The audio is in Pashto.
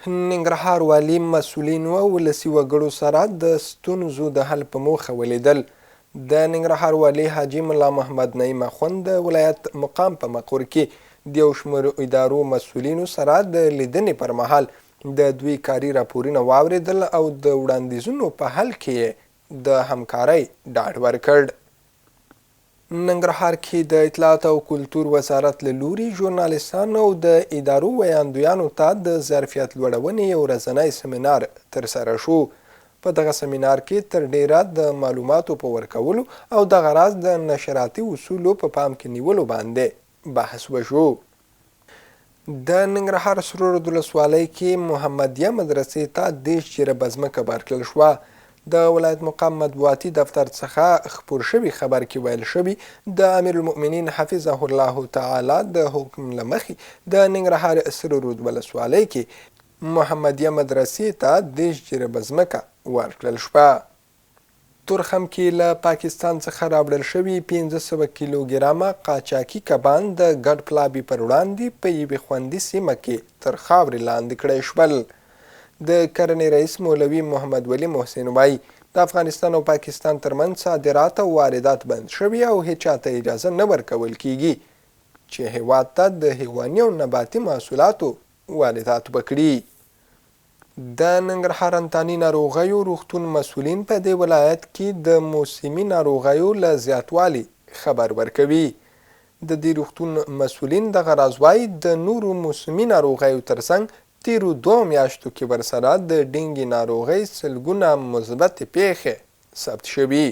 ننګرهار والي مسؤلینو او ولسي وګړو سره د ستونزو د حل په موخه ولیدل. د ننګرهار والي حاجي ملا محمد نعیم اخوند د ولایت مقام په مقر کې د یو شمېر ادارو مسؤلینو سره د لیدنې پر مهال د دوی کاري راپورونه واورېدل او د وړاندیزونو په حل کې یې د همکارۍ ډاډ ورکړ. ننګرهار کې د اطلاعات او کلتور وزارت له لوري ژورنالیستانو او د ادارو ویاندویانو ته د ظرفیت لوړونې یو ورځنی سمینار ترسره شو. په دغه سمینار کې تر ډېره د معلوماتو په ورکولو او دغه راز د نشراتي اصولو په پام کې نیولو باندې بحث وشو. د ننګرهار سرورد ولسوالۍ کې محمدیه مدرسې ته 30 جریبه ځمکه ورکړل شوه. د ولایت مقام مطبوعاتي دفتر څخه خپور شوي خبر کې ویل شوي، د امیرالمؤمنین حفظه الله تعالی د حکم له مخې د ننګرهار سرورود ولسوالۍ کې محمدیه مدرسې ته 30 جریبه ځمکه ورکړل شوه. تورخم کې له پاکستان څخه راوړل شوي 500 کیلو ګرامه قاچاقي کبان د ګډ پلاوي پر وړاندې په یوې خوندي سیمه کې تر خاورې لاندې کړای شول. د کرنې رئیس مولوي محمد ولي محسن وايي، د افغانستان او پاکستان ترمنځ صادرات او واردات بند شوي او هېچا ته اجازه نه ورکول کېږي چې هېواد ته د حیواني او نباتي محصولاتو واردات وکړي. د ننګرهار انتاني ناروغیو روغتون مسؤلین په دې ولایت کې د موسمي ناروغیو له زیاتوالي خبر ورکوي. د دې روغتون مسؤلین دغه راز وايي، د نورو موسمي ناروغیو ترڅنګ تېرو دوو میاشتو کې ورسره د ډینګي ناروغۍ سلګونه مثبتې پېښې ثبت شوي.